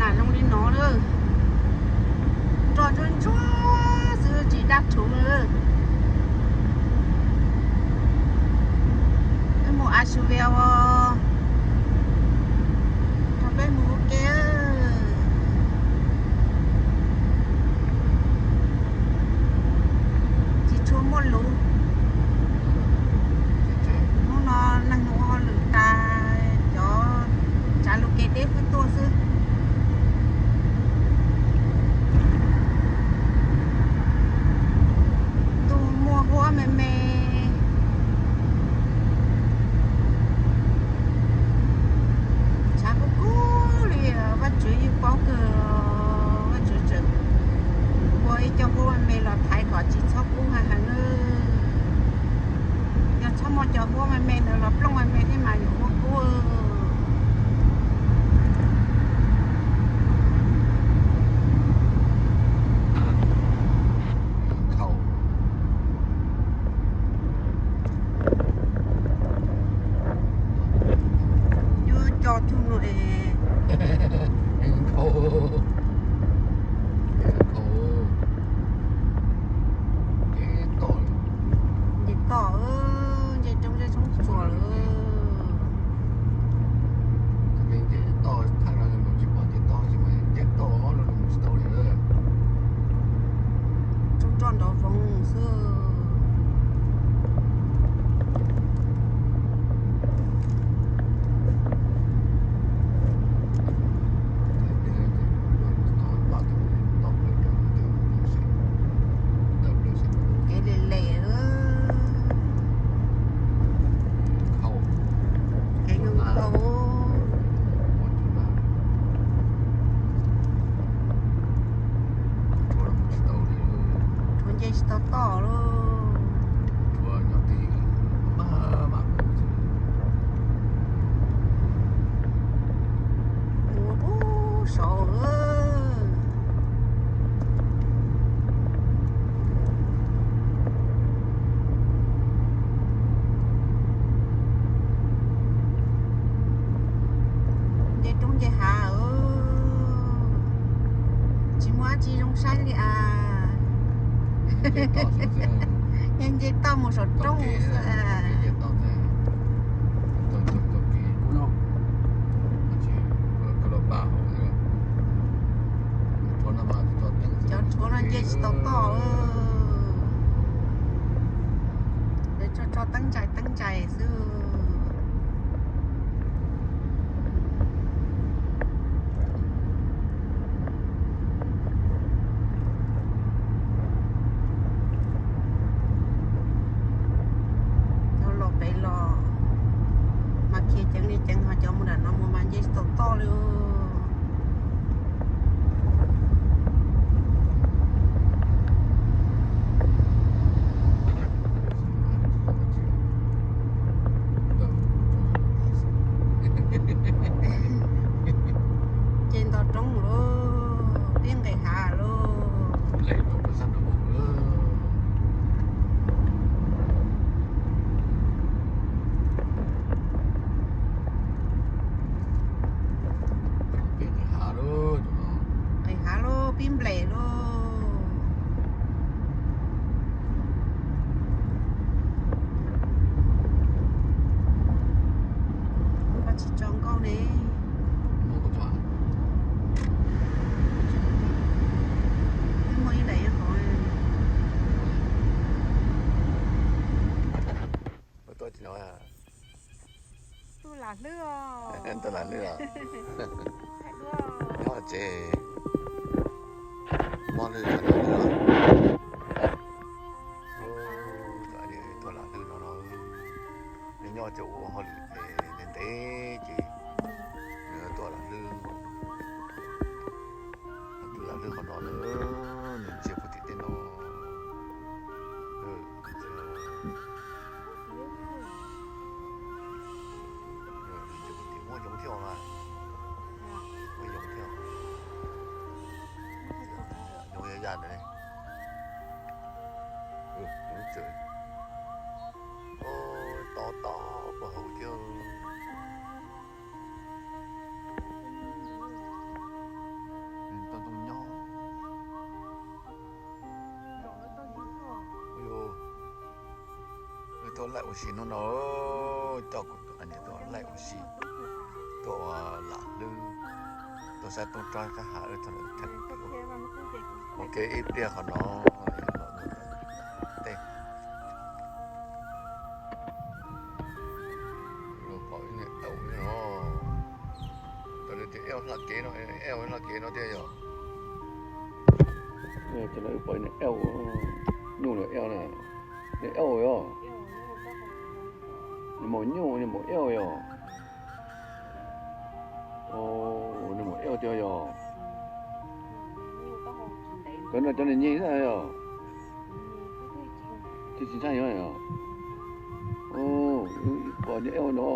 Zoo li no lawm, roj ntsuag ntsuag xwb tsis daj rhuv lawm. Peb mus a su ve os, rau peb mus ua ke. Tsis tshua muaj lus. Hnub no neeg ua hauj lwm tas, cov tsav lus kev deb xwb tuaj xwb. Ntuj muaj huab me me, tshav kub kub li. Vaj tswv yeej paub kawg, Vaj tswv tseem ua ib co huab me me los thaiv kom tsis txhob kub heev heev nawb. Yog txhob muaj cov huab me me ntawd los plooj me me thiab mas yuav huab kub. Yuav cog cug no es. Nce toj, nce roob zeb tshoob txuas lawm. Tsob roj nrov voos xwb. Kev lem lem, kev nkauj nkauj. Tshuav nce tsis tau toj lauj. Mus ub saud. Nce roob nce hav, tsis muaj dab tsi zoo saib li as. Nce toj mus saum roob xwb. Cov tshuav no nce tsis tau toj. Lawv tso tso teeb ntsais teeb ntsais xwb. Cov los pem los mas khiav ceev li ceev, ho cov mus nram no mus mas nce tsis tau toj li. Ces nto roob lauj, pib nqes hav lauj. Nqes hav lauj, pib nples lauj. Koj tsis tso nkauj ne. Muaj ib daim qhov. Tuaj lam hlwb os. Tuaj lam hlwb os. Nyob tsev mob hlwb. Tuaj lam hlwb no no. Nws nyob tsev ua hauj lwm ces ntev ntev ces nws tuaj lam hlwb. Lam hlwb qhov no lawm, nws ntsia puag tim tej no. Nws ntsia puag tim muaj yoov thiab mas. Muaj yoov thiab. Yoov ya ya ntawd. Yoov tsawm. Tos tos puag hauv thiab. Ua si hnub no coj kuv tus niam tuaj laij ua si, tuaj ua lam hlwb, tuaj saib toob roob qab hav, ua ke ib pliag qhov no tej. Pom ib niag aub no, tas li tias aub hla kev no, aub hla kev no tiag yog. Cov no wb pom ib niag aub, nyuj los aub na, niag aub yog, niag maum nyuj niag maum aub yog. Niag maum aub tiag yog. Cov no cov niag nyeg xwb yog. Tsis tsis ntshai yog. Pom niag aub no.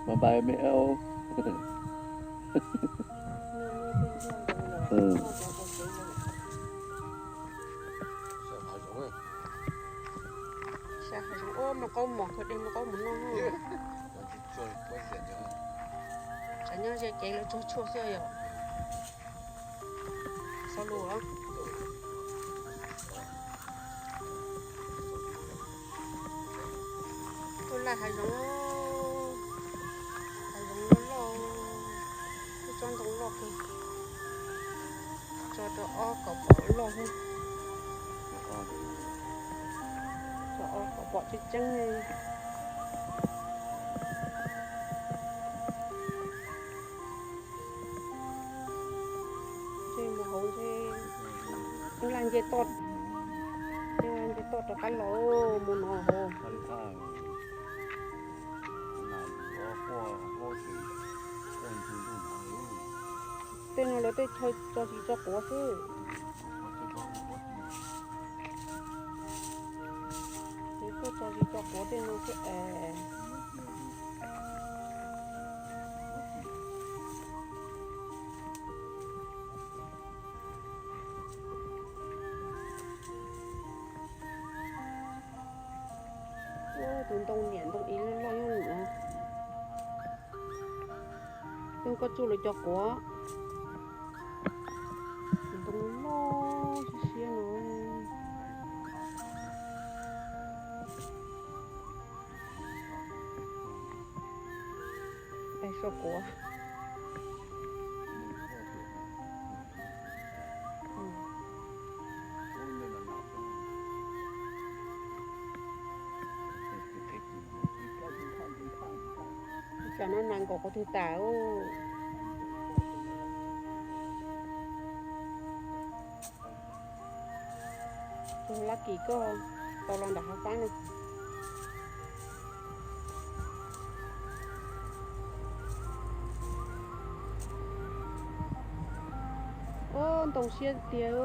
Bye bye me aub. Ua mloog qaub mom kawg, de mloog qaub mom noj. Tsam nyob ze kev lawv tsuag tshuaj xwb yom. Xaus lus os. Tuaj laij hav zoov, hav zoov loj loj, lub tsob ntoo loj kawg. Tso rau ob kom pom loj, tso ob kom pom tseeb tseeb. Ntshe mus hauv ntshe laj nce toj, laj nce toj rov qab los mus no hauv. Tej no lawv tej chaw tso tsis tso quav xwb. Lawv tuaj tso tsis tso quav tej no xwb es. Tus ntoo niam ntoo ib loj loj nyob nws. Tus koj tsuj lawv cov quav. Tus ntoo loj siab siab no. Pais so quav. Tsam no nas nkaum qhov twg tas. Tus Lucky koj tau los nram hav fab no. Ub, ntoo siab tiag.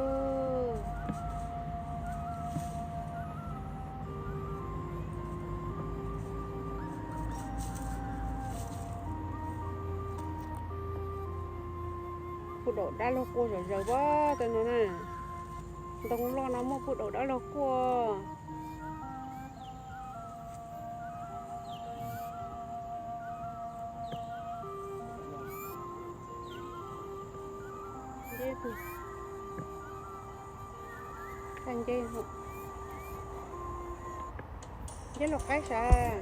Puag daum dab laug quaj zom zaws pab tej no na. Ntoo loj no muaj puag daum dab laug quaj. Nce, nceb laug qaib sav.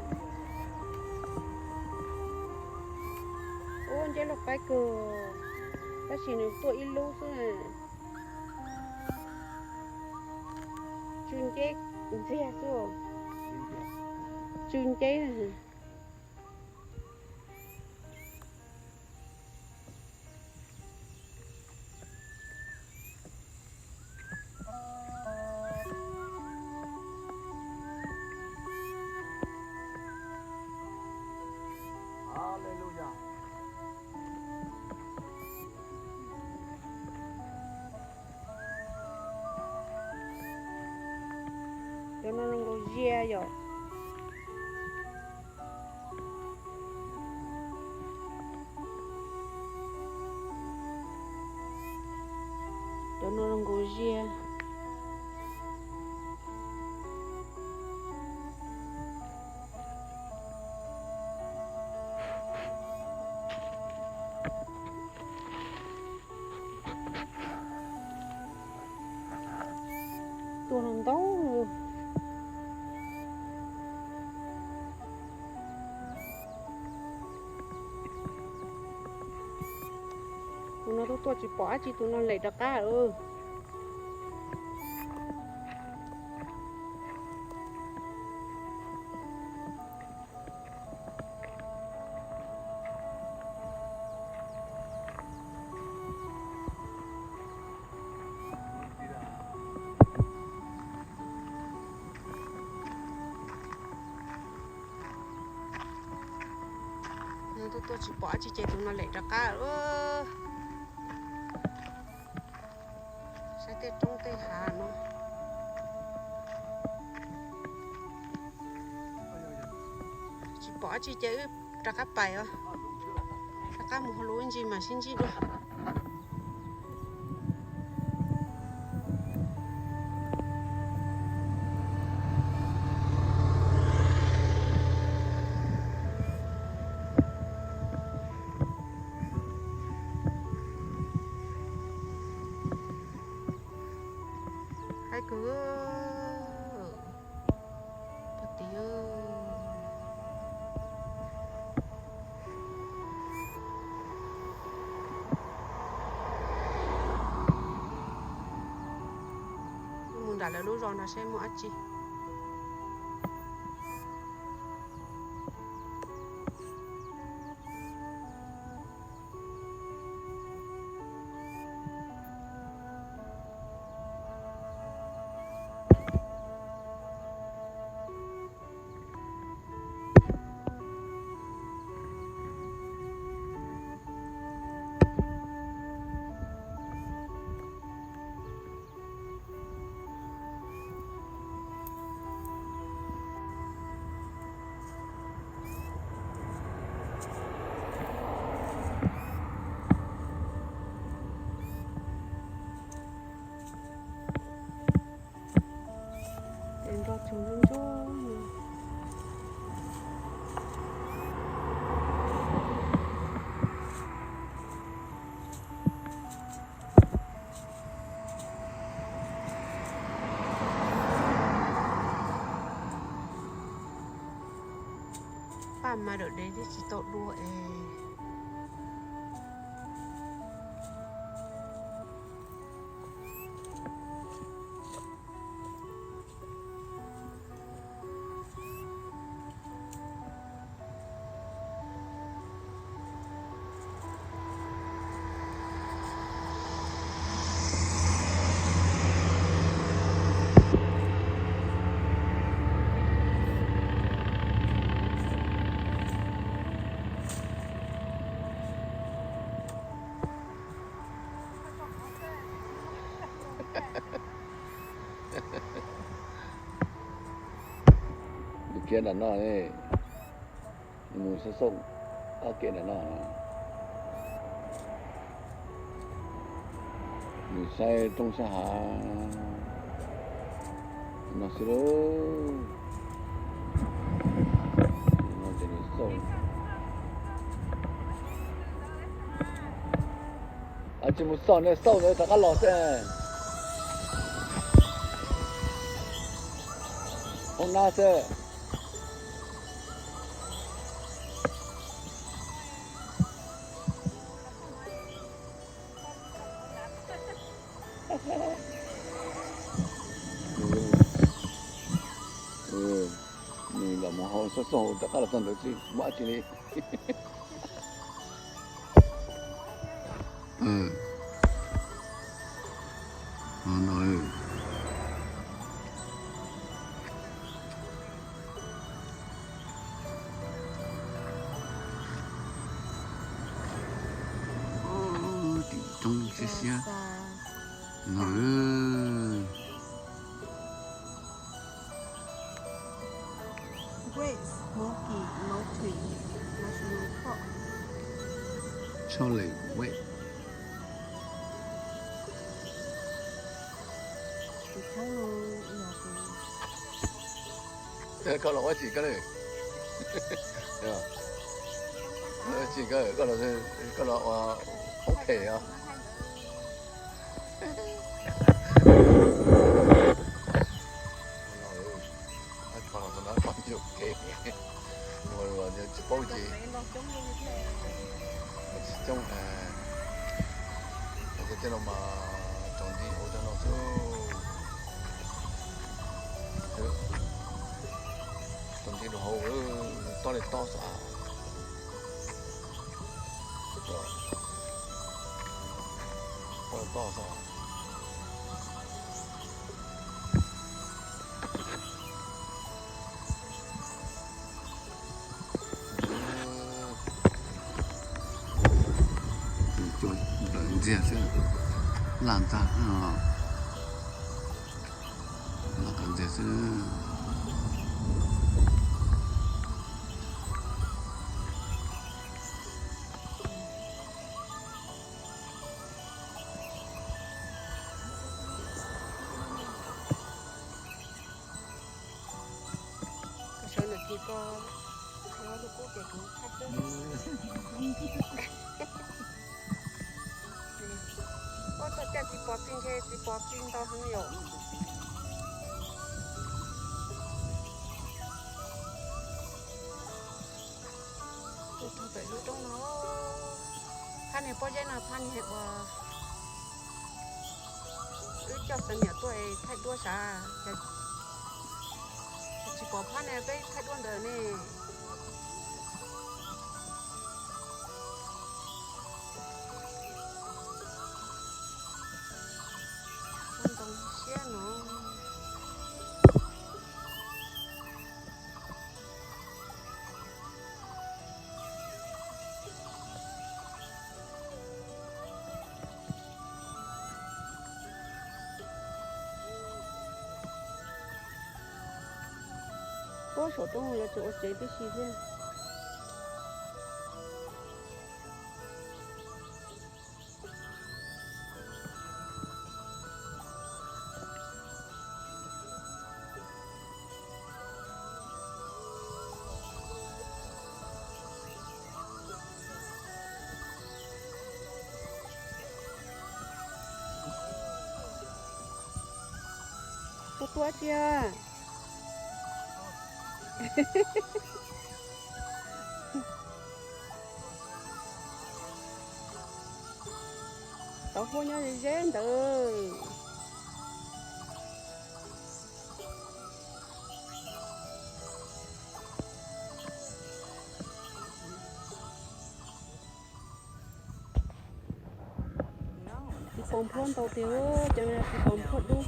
Ub, nceb laug qaib kawg, tab sis nws tuaj ib lub xwb. Tsw nceb ntxiag xwb. Tsw nceb. Cov no zoo nkaus zias yom. Cov no zoo nkaus zias. Tuaj no ntau. Tus no tuaj tuaj tsis pom dab tsi, tus no lem rov qab lawm. Tuaj tuaj tsis pom dab tsi ces tus no lem rov qab. Saib tej roob tej hav no. Tsis pom dab tsi ces wb rov qab pais os. Rov qab mus hauv lub ntsis mas sib ntsib dua. Haib kawg. Pog tis, mus nram lawv lub zos no saib muaj dab tsi. Ces nroj tsuag ntsuag. Paj mas dawm dev thiab tsis tau dua es. Mus khiav nram no, mus xauj xauj qab kev nram no, mus saib roob saib hav no xwb lauj. Tsis mus xauj ne, xauj ntawd rov qab los xwb. Hoob nab xwb. Nws los mus hauv xauj xauj rov qab los txog ntawd tsis muaj dab tsi li. Tim roob siab siab no. Great Smoky Mountain National Park. Chole Wet. Koj los ua tsi koj ne? Tsis, koj los ua qoob phem os. Coob, cov no mas tsaus nti hauv cov no xwb. Tsaus nti rau hauv, tob li tob xwb. Tob li tob xwb. Ntawm ntxiag xwb, laj ntxag, laj qas ntxiag xwb. Sawv ntawm kis ko, tus kub ces kuv tshaj xwb. Ua txog caij txiv pos txi ntshe txiv pos txi ntau heev yom. Tus tug pem lub roob no, phab niag pob zeb no phab niag uas wb coj xeem niam tuaj es thaij duab sav, tsis pom phab niag peb thaij duab ntawd ne. Ntoo siab no. Puag saum roob lawv tseem ua tsev tib si thiab. Koj tuaj tsi? Tau huab nyob ze ze ntawd. Txiv pos nphuab ntau tiag, cov no txiv pos nphuab dub.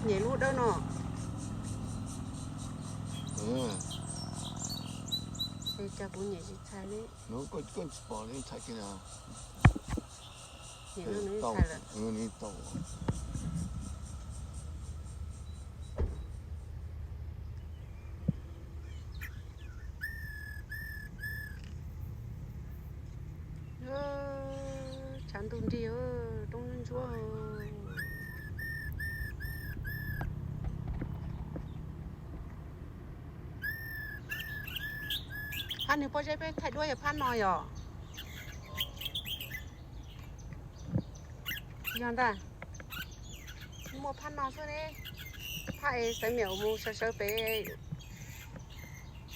Nyem lub dawb no. Cas kuv nyem tsis txhais li. Nyem no nws txhais lawm. Tshav ntuj nrig, roob ntsuab. Phab niag pob zeb peb thaij duab yog phab no yom? Yog ntag. Muaj phab no xwb ne. Phab es xeev niam mus sawv sawv pem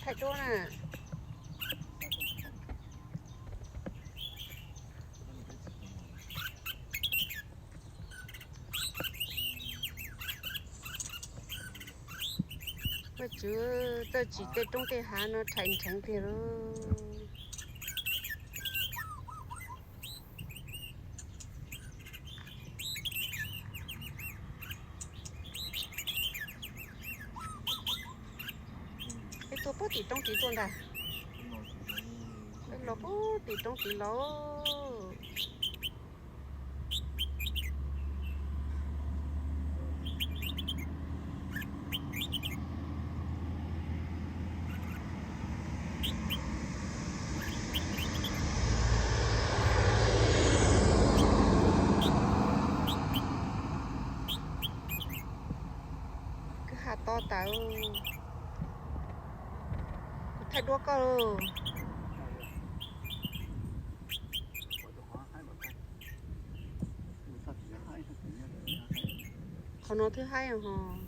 thaij duab na. Vaj tswv txawj tsim tej roob tej hav no rhais nrheev tiag lauj. Peb tuaj puag tim roob tid tuaj ntag. Peb los puag tim roob tid los. tawv. Kuv thaij duab koj. Qhov no twb haib ho.